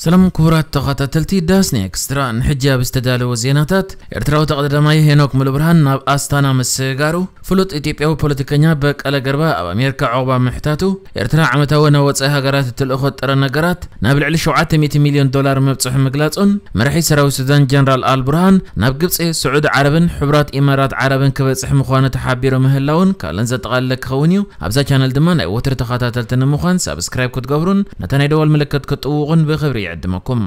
ሰላም ክቡራት ተኸታተልቲ ዳስኒ ኤክስትራ፣ ንሕጂ ኣብ ዝተዳለወ ዜናታት፣ ኤርትራዊ ተቐዳዳማይ ሄኖክ ሙሉብርሃን ናብ ኣስታና ምስጋሩ፣ ፍሉጥ ኢትዮጵያዊ ፖለቲከኛ በቀለ ገርባ ኣብ ኣሜሪካ ዑቕባ ምሕታቱ፣ ኤርትራ ዓመታዊ ናብ ወጻኢ ሃገራት እትልእኾ ጥረ ነገራት ናብ ልዕሊ ሸውዓተ ሚእቲ ሚልዮን ዶላር መብጽሑ ምግላጹን፣ መራሒ ሰራዊት ሱዳን ጀነራል ኣልቡርሃን ናብ ግብጺ፣ ስዑዲ ዓረብን ሕቡራት ኢማራት ዓረብን ክበጽሕ ምዃኑ ተሓቢሩ ምህላውን ካልእን ዘጠቓለለ ክኸውን እዩ። ኣብዛ ቻነል ድማ ናይ ወትሩ ተኸታተልቲ ንምዃን ሳብስክራይብ ክትገብሩን ነታ ናይ ደወል ምልክት ክትጥውቑን ብኽብሪ ይዕድመኩም።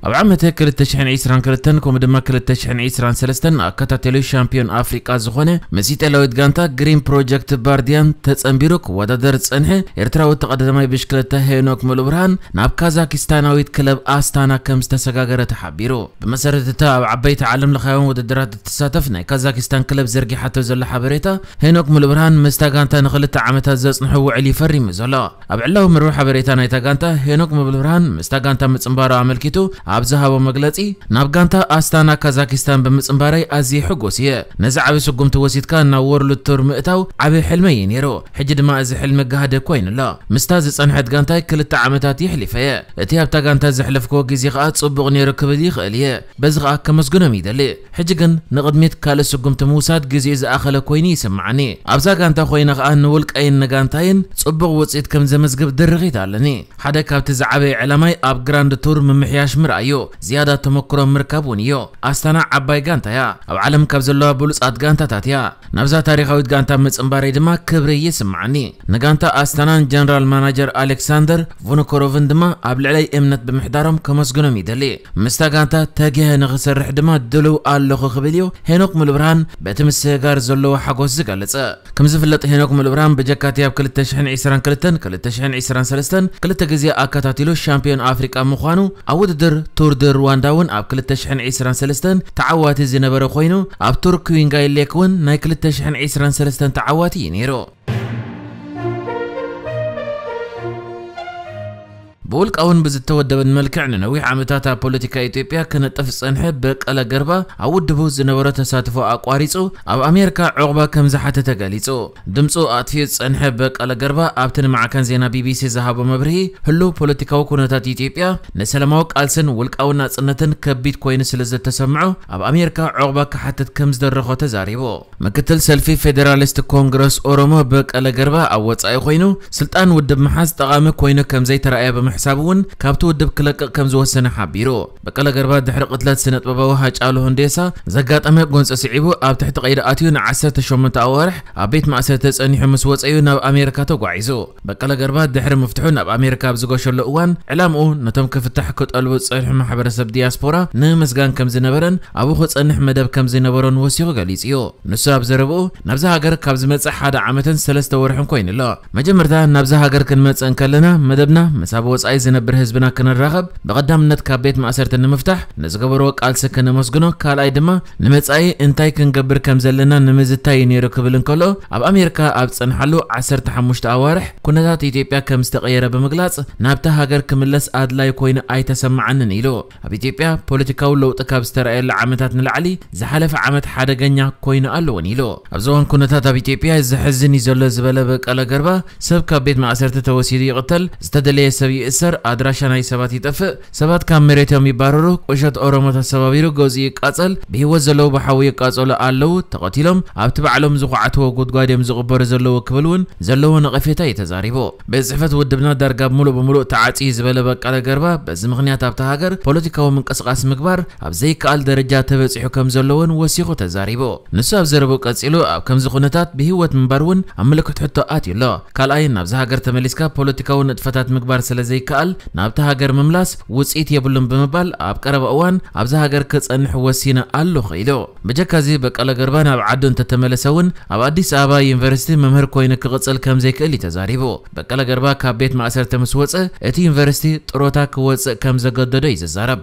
ኣብ ዓመተ ክልተ ሽሕን ዕስራን ክልተን ከምኡ ድማ ክልተ ሽሕን ዕስራን ሰለስተን ኣከታተሊ ሻምፒዮን ኣፍሪቃ ዝኾነ ምስ ኢጣልያዊት ጋንታ ግሪን ፕሮጀክት ባርዲያን ተጸንቢሩ ክወዳደር ዝጸንሐ ኤርትራዊ ተቐዳዳማይ ብሽክለታ ሄኖክ ሙሉብርሃን ናብ ካዛኪስታናዊት ክለብ ኣስታና ከም ዝተሰጋገረ ተሓቢሩ። ብመሰረት እታ ኣብ ዓበይቲ ዓለም ለኻውያን ውድድራት እትሳተፍ ናይ ካዛኪስታን ክለብ ዘርጊሓቶ ዘላ ሓበሬታ፣ ሄኖክ ሙሉብርሃን ምስታ ጋንታ ንኽልተ ዓመታት ዘጽንሖ ውዕል እዩ ፈሪሙ ዘሎ። ኣብ ዕላዊ መርበብ ሓበሬታ ናይታ ጋንታ፣ ሄኖክ ሙሉብርሃን ምስታ ጋንታ ምጽንባሩ ኣመልኪቱ ኣብ ዝሃቦ መግለጺ፣ ናብ ጋንታ ኣስታና ካዛኪስታን ብምጽንባረይ ኣዝየ ሕጉስ እየ። ነዚ ዓቢ ስጉምቲ ወሲድካ ናብ ወርልድ ቱር ምእታው ዓቢ ሕልመይ እዩ ነይሩ። ሕጂ ድማ እዚ ሕልሚ ጋህዲ ኮይኑሎ። ምስታ ዝጸንሐት ጋንታይ ክልተ ዓመታት የሕሊፈ እየ። እቲ ኣብታ ጋንታ ዘሕለፍክዎ ግዜ ከኣ ጽቡቕ ነይሩ ክብል ይኽእል እየ። በዚ ከኣ ከመስግኖም ይደሊ። ሕጂ ግን ንቕድሚት ካልእ ስጉምቲ ምውሳድ ግዜኡ ዝኣኸለ ኮይኑ ይስምዓኒ። ኣብዛ ጋንታ ኮይነ ከኣ ንውልቀይን ንጋንታይን ጽቡቕ ውጽኢት ከም ዘመዝግብ ድርኺት ኣለኒ። ሓደ ካብቲ ዝዓበየ ዕላማይ ኣብ ግራንድ ቱር ምምሕያሽ ምርኣይ እዩ። ዝያዳ ተመክሮ ምርካብ እውን እዩ። ኣስታና ዓባይ ጋንታ እያ። ኣብ ዓለም ካብ ዘለዋ ብሉጻት ጋንታታት እያ። ናብዛ ታሪኻዊት ጋንታ ምጽንባረይ ድማ ክብሪ ይስምዓኒ። ንጋንታ ኣስታናን ጀነራል ማናጀር ኣሌክሳንደር ቮኖኮሮቭን ድማ ኣብ ልዕለይ እምነት ብምሕዳሮም ከመስግኖም ይደሊ። ምስታ ጋንታ ተጊሀ ንኽሰርሕ ድማ ድሉው ኣለኹ ክብል እዩ ሄኖክ ሙሉብርሃን በቲ ምስግጋር ዘለዎ ሓጎስ ዝገልጽ። ከም ዝፍለጥ ሄኖክ ሙሉብርሃን ብጀካቲ ኣብ ክልተ ሽሕን ዕስራን ክልተን ክልተ ሽሕን ዕስራን ሰለስተን ክልተ ግዜ ኣከታቲሉ ሻምፒዮን ኣፍሪቃ ምዃኑ፣ ኣብ ውድድር ቱር ድ ሩዋንዳ እውን ኣብ ክልተ ሽሕን ዕስራን ሰለስተን ተዓዋቲ ዝነበረ ኮይኑ፣ ኣብ ቱር ኩዊንጋይ ሌክ እውን ናይ ክልተ ሽሕን ዕስራን ሰለስተን ተዓዋቲ እዩ ነይሩ። ብውልቃውን ብዝተወደበን መልክዕ ንነዊሕ ዓመታት ኣብ ፖለቲካ ኢትዮጵያ ክነጥፍ ዝጸንሐ በቀለ ገርባ፣ ኣብ ውድቡ ዝነበሮ ተሳትፎ ኣቋሪጹ ኣብ ኣሜሪካ ዑቕባ ከም ዝሓተ ተገሊጹ። ድምጹ ኣጥፊኡ ዝጸንሐ በቀለ ገርባ ኣብቲ ንማዕከን ዜና ቢቢሲ ዝሃቦ መብርሂ፣ ህሉው ፖለቲካዊ ኩነታት ኢትዮጵያ ንሰላማዊ ቃልስን ውልቃዊ ናጽነትን ከቢድ ኮይኑ ስለ ዝተሰምዖ፣ ኣብ ኣሜሪካ ዑቕባ ክሓትት ከም ዝደረኾ ተዛሪቡ። ምክትል ሰልፊ ፌዴራሊስት ኮንግረስ ኦሮሞ በቀለ ገርባ ኣብ ወጻኢ ኮይኑ ስልጣን ውድብ ምሓዝ ጠቓሚ ኮይኑ ከም ዘይተራእየ ብምሕሳብ እውን ካብቲ ውድብ ክለቅቕ ከም ዝወሰነ ሓቢሩ። በቀለ ገርባ ድሕሪ ቅትለት ስነጥበባዊ ሃጫሉ ሁንዴሳ ዘጋጠመ ጎንፂ ስዒቡ ኣብ ትሕቲ ቀይዲ ኣትዩ ንዓሰርተ ሸሞንተ ኣዋርሕ ኣብ ቤት ማእሰርቲ ተጸኒሑ ምስ ወጸ እዩ ናብ ኣሜሪካ ተጓዒዙ። በቀለ ገርባ ድሕሪ ምፍትሑ ናብ ኣሜሪካ ኣብ ዝገሸሉ እዋን ዕላምኡ ነቶም ክፍታሕ ክጠልቡ ዝጸንሑ ማሕበረሰብ ዲያስፖራ ንምምስጋን ከም ዝነበረን ኣብኡ ክጸንሕ መደብ ከም ዝነበሮን ወሲኹ ገሊጹ እዩ። ንሱ ኣብ ዘረብኡ፣ ናብዛ ሃገር ካብ ዝመጽእ ሓደ ዓመትን ሰለስተ ወርሕን ኮይኑ ኣሎ። መጀመርታ ናብዛ ሃገር ክንመጽእ እንከለና መደብና ምስ ኣብ ወጻኢ ዝነብር ህዝብና ክንራኸብ፣ ብቐዳምነት ካብ ቤት ማእሰርቲ ንምፍታሕ ንዝገበርዎ ቃልሲ ክነመስግኖ፣ ካልኣይ ድማ ንመጻኢ እንታይ ክንገብር ከም ዘለና ንምዝታይ እዩ ነይሩ ክብል እንከሎ፣ ኣብ ኣሜሪካ ኣብ ዝጸንሓሉ ዓሰርተ ሓሙሽተ ኣዋርሕ ኩነታት ኢትዮጵያ ከም ዝተቐየረ ብምግላጽ ናብታ ሃገር ክምለስ ኣድላይ ኮይኑ ኣይተሰማዓንን ኢሉ። ኣብ ኢትዮጵያ ፖለቲካዊ ለውጢ ካብ ዝተረኣየሉ ዓመታት ንላዕሊ ዝሓለፈ ዓመት ሓደገኛ ኮይኑ ኣሎ እውን ኢሉ። ኣብዚ እዋን ኩነታት ኣብ ኢትዮጵያ ዘሕዝን እዩ ዘሎ ዝበለ በቀለ ገርባ፣ ሰብ ካብ ቤት ማእሰርቲ ተወሲዱ ይቕተል፣ ዝተደለየ ሰብ ይእሰር፣ ኣድራሻ ናይ ሰባት ይጠፍእ፣ ሰባት ካብ መሬቶም ይባረሩ፣ ቁሸት ኦሮሞ ተሰባቢሩ ገዝኡ ይቃጸል፣ ብህይወት ዘለዉ ብሓዊ ይቃጸሉ ኣለዉ፣ ተቐቲሎም ኣብቲ ባዕሎም ዝኹዓትዎ ጉድጓድ እዮም ዝቕበሩ ዘለዉ ክብል እውን ዘለዎ ነቐፌታ እዩ ተዛሪቡ። ቤት ጽሕፈት ውድብና ዳርጋ ምሉእ ብምሉእ ተዓጽዩ ዝበለ በቀለ ገርባ፣ በዚ ምኽንያት ኣብታ ሃገር ፖለቲካዊ ምንቅስቓስ ምግባር ኣብ ዘይከኣል ደረጃ ተበጺሑ ከም ዘሎ እውን ወሲኹ ተዛሪቡ። ንሱ ኣብ ዘረብኡ ቀጺሉ፣ ኣብ ከምዚ ኩነታት ብህይወት ምንባር እውን ኣብ ምልክት ሕቶ ኣትዩ ኣሎ። ካልኣይ፣ ናብዛ ሃገር ተመሊስካ ፖለቲካዊ ንጥፈታት ምግባር ስለ ዘይከኣል፣ ናብታ ሃገር ምምላስ ውጽኢት የብሉን ብምባል፣ ኣብ ቀረባ እዋን ኣብዛ ሃገር ክጸንሕ ወሲነ ኣለኹ ኢሉ። ብጀካ እዚ፣ በቀለ ገርባ ናብ ዓዱ እንተተመለሰ እውን፣ ኣብ ኣዲስ ኣበባ ዩኒቨርሲቲ መምህር ኮይኑ ክቕጽል ከም ዘይክእል እዩ ተዛሪቡ። በቀለ ገርባ ካብ ቤት ማእሰርቲ ምስ ወጸ፣ እቲ ዩኒቨርሲቲ ጥሮታ ክወጽእ ከም ዘገደዶ እዩ ዝዛረብ።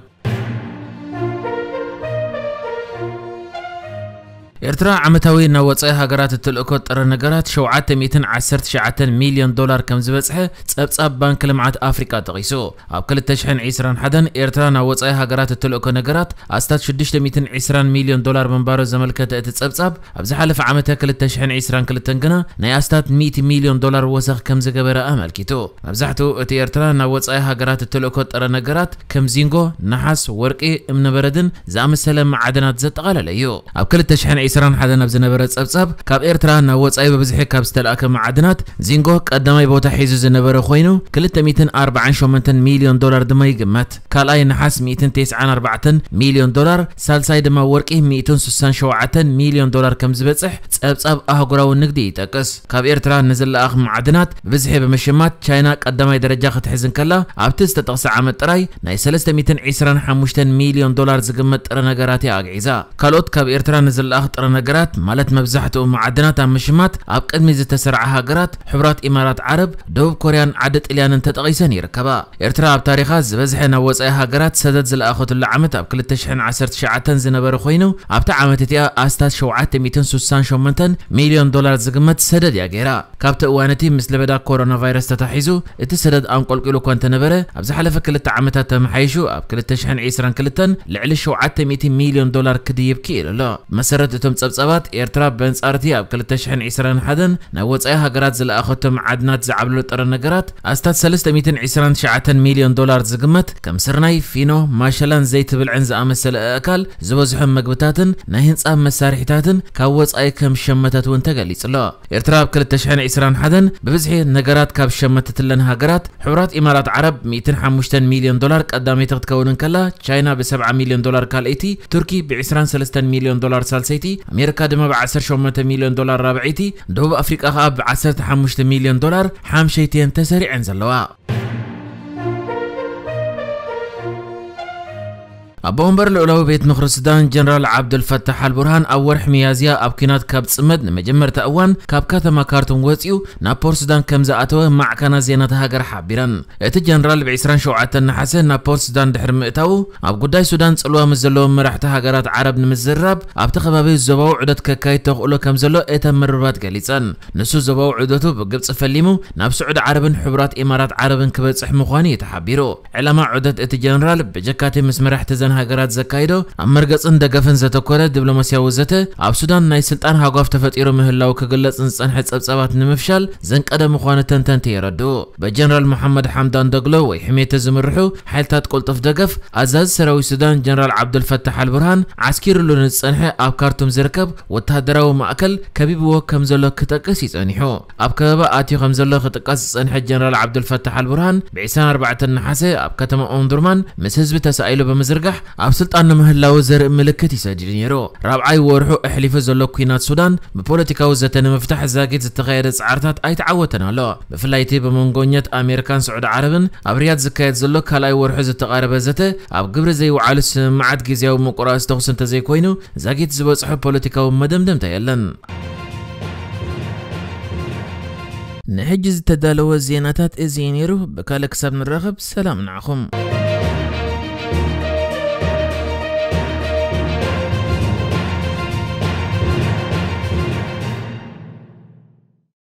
ኤርትራ ዓመታዊ ናብ ወጻኢ ሃገራት እትልእኮ ጥረ ነገራት ሸውዓተ ሚእትን ዓሰርተ ትሽዓተን ሚልዮን ዶላር ከም ዝበጽሐ ጸብጻብ ባንክ ልምዓት ኣፍሪቃ ጠቒሱ። ኣብ ክልተ ሽሕን ዕስራን ሓደን ኤርትራ ናብ ወጻኢ ሃገራት እትልእኮ ነገራት ኣስታት ሽዱሽተ ሚእትን ዕስራን ሚልዮን ዶላር ምንባሩ ዘመልከተ እቲ ጸብጻብ፣ ኣብ ዝሓለፈ ዓመተ ክልተ ሽሕን ዕስራን ክልተን ግና ናይ ኣስታት ሚእቲ ሚልዮን ዶላር ወሰኽ ከም ዝገበረ ኣመልኪቱ። መብዛሕትኡ እቲ ኤርትራ ናብ ወጻኢ ሃገራት እትልእኮ ጥረ ነገራት ከም ዚንጎ፣ ነሓስ፣ ወርቂ፣ እምነበረድን ዝኣመሰለ መዓድናት ዘጠቓለለ እዩ። ኣብ ክልተ ሽሕን ዕስራን ሓደን ኣብ ዝነበረ ጸብጻብ፣ ካብ ኤርትራ ናብ ወጻኢ ብብዝሒ ካብ ዝተላእከ መዓድናት ዚንጎ ቀዳማይ ቦታ ሒዙ ዝነበረ ኮይኑ፣ ክልተ ሚእትን ኣርባዓን ሸሞንተን ሚልዮን ዶላር ድማ ይግመት። ካልኣይ ነሓስ ሚእትን ተስዓን ኣርባዕተን ሚልዮን ዶላር፣ ሳልሳይ ድማ ወርቂ ሚእትን ስሳን ሸውዓተን ሚልዮን ዶላር ከም ዝበጽሕ ጸብጻብ ኣህጉራዊ ንግዲ ይጠቅስ። ካብ ኤርትራ ንዝለኣኽ መዓድናት ብብዝሒ ብምሽማት ቻይና ቀዳማይ ደረጃ ክትሕዝ እንከላ፣ ኣብቲ ዝተጠቕሰ ዓመት ጥራይ ናይ ሰለስተ ሚእትን ዕስራን ሓሙሽተን ሚልዮን ዶላር ዝግመት ጥረ ነገራት እያ ኣግዒዛ። ካልኦት ካብ ኤርትራ ንዝለኣኽ ጥረ ነገራት፣ ማለት መብዛሕትኡ መዓድናት ኣብ ምሽማት ኣብ ቅድሚት ዝተሰርዓ ሃገራት፣ ሕቡራት ኢማራት ዓረብ፣ ደቡብ ኮርያን ዓዲ ጥልያንን ተጠቒሰን ይርከባ። ኤርትራ ኣብ ታሪኻ ዝበዝሐ ናብ ወጻኢ ሃገራት ሰደድ ዝለኣኸትሉ ዓመት ኣብ ክልተ ሽሕን ዓሰርተ ትሽዓተን ዝነበረ ኮይኑ፣ ኣብታ ዓመት እቲኣ ኣስታት ሸውዓተ ሚእትን ስሳን ሸሞንተን ሚልዮን ዶላር ዝግመት ሰደድ እያ ገይራ። ካብቲ እዋን እቲ ምስ ለበዳ ኮሮና ቫይረስ ተታሒዙ እቲ ሰደድ ኣንቆልቂሉ እኳ እንተነበረ፣ ኣብ ዝሓለፈ ክልተ ዓመታት ተመሓይሹ ኣብ ክልተ ሽሕን ዕስራን ክልተን ልዕሊ ሸውዓተ ሚእቲ ሚልዮን ዶላር ክድይብ ክኢሉ ኣሎ። መሰረት እቶም ጸብጻባት፣ ኤርትራ በንጻር እቲ ኣብ ክልተ ሽሕን ዕስራን ሓደን ናብ ወጻኢ ሃገራት ዝለኣኸቶ መዓድናት ዝዓብለሎ ጥረ ነገራት ኣስታት ሰለስተ ሚእትን ዕስራን ትሽዓተን ሚልዮን ዶላር ዝግመት ከም ስርናይ፣ ፊኖ፣ ማሸላን ዘይቲ ብልዕን ዝኣመሰለ ኣእካል ዝበዝሖም መግብታትን ናይ ህንጻ መሳርሒታትን ካብ ወጻኢ ከም ዝሸመተት እውን ተገሊጹ ኣሎ። ኤርትራ ኣብ ክልተ ሽሕን ዕስራን ሓደን ብብዝሒ ነገራት ካብ ዝሸመተትለን ሃገራት፣ ሕቡራት ኢማራት ዓረብ ሚእትን ሓሙሽተን ሚልዮን ዶላር ቀዳመይቲ ክትከውን እንከላ፣ ቻይና ብሰብዓ ሚልዮን ዶላር ካልኣይቲ፣ ቱርኪ ብዕስራን ሰለስተን ሚልዮን ዶላር ሳልሰይቲ፣ ኣሜሪካ ድማ ብዓሰርተ ሸሞንተ ሚልዮን ዶላር ራብዐይቲ፣ ደቡብ ኣፍሪቃ ከኣ ብዓሰርተ ሓሙሽተ ሚልዮን ዶላር ሓምሸይቲ እየን ተሰሪዐን ዘለዋ። ኣቦ ወንበር ልኡላዊ ቤት ምኽሪ ሱዳን ጀነራል ዓብዱልፈታሕ ኣልቡርሃን ኣብ ወርሒ ሚያዝያ ኣብ ኲናት ካብ ጽመድ ንመጀመርታ እዋን ካብ ከተማ ካርቱም ወጺኡ ናብ ፖርት ሱዳን ከም ዝኣተወ ማዕከናት ዜና እታ ሃገር ሓቢረን። እቲ ጀነራል ብ ዕስራን ሸውዓተን ነሓሰ ናብ ፖርት ሱዳን ድሕሪ ምእታዉ፣ ኣብ ጉዳይ ሱዳን ጽልዋ ምስ ዘለዎም መራሕቲ ሃገራት ዓረብ ንምዝርራብ ኣብቲ ከባቢ ዞባዊ ዑደት ከካይድ ተኽእሎ ከም ዘሎ እተን መርበባት ገሊጸን። ንሱ ዞባዊ ዑደቱ ብግብጺ ፈሊሙ ናብ ስዑዲ ዓረብን ሕቡራት ኢማራት ዓረብን ክበጽሕ ምዃኑ እዩ ተሓቢሩ። ዕላማ ዑደት እቲ ጀነራል ብጀካቲ ምስ መራሕቲ እዘን ሃገራት ዘካይዶ ኣብ መርገጽን ደገፍን ዘተኮረ ዲፕሎማስያዊ ዘተ፣ ኣብ ሱዳን ናይ ስልጣን ሃጓፍ ተፈጢሩ ምህላዉ ክግለጽ ዝጸንሐ ጸብጻባት ንምፍሻል ዘንቀደ ምዃኑ ተንተንቲ የረድኡ። ብጀነራል መሓመድ ሓምዳን ደግሎ ወይ ሕሜቲ ዝምርሑ ሓይልታት ቅልጡፍ ደገፍ፣ ኣዛዚ ሰራዊት ሱዳን ጀነራል ዓብዱልፈታሕ ኣልቡርሃን ዓስኪሩሉ ንዝጸንሐ ኣብ ካርቱም ዝርከብ ወተሃደራዊ ማእከል ከቢብዎ ከም ዘሎ ክጠቅስ እዩ ጸኒሑ። ኣብ ከበባ ኣትዩ ከም ዘሎ ክጥቀስ ዝጸንሐ ጀነራል ዓብዱልፈታሕ ኣልቡርሃን፣ ብ ዕስራን ኣርባዕተን ነሓሰ ኣብ ከተማ ኦምዱርማን ምስ ህዝቢ ተሳኢሉ ብምዝርጋሕ ኣብ ስልጣን ንምህላዉ ዘርኢ ምልክት እዩ ሰዲዱ ነይሩ። ራብዓይ ወርሑ ኣሕሊፉ ዘሎ ኲናት ሱዳን ብፖለቲካዊ ዘተ ንምፍታሕ ዛጊት ዝተኻየደ ጻዕርታት ኣይተዓወተን ኣሎ። ብፍላይ እቲ ብመንጎኛት ኣሜሪካን ስዑዲ ዓረብን ኣብ ሪያድ ዝካየድ ዘሎ ካልኣይ ወርሑ ዝተቓረበ ዘተ፣ ኣብ ግብሪ ዘይወዓሉ ስምምዓት ግዝያዊ ምቁራጽ ተኹሲ እንተዘይኮይኑ፣ ዛጊት ዝበጽሖ ፖለቲካዊ መደምደምታ የለን። ንሕጂ ዝተዳለወ ዜናታት እዚ እዩ ነይሩ። ብካልእ ክሳብ ንራኸብ፣ ሰላም ንዓኹም።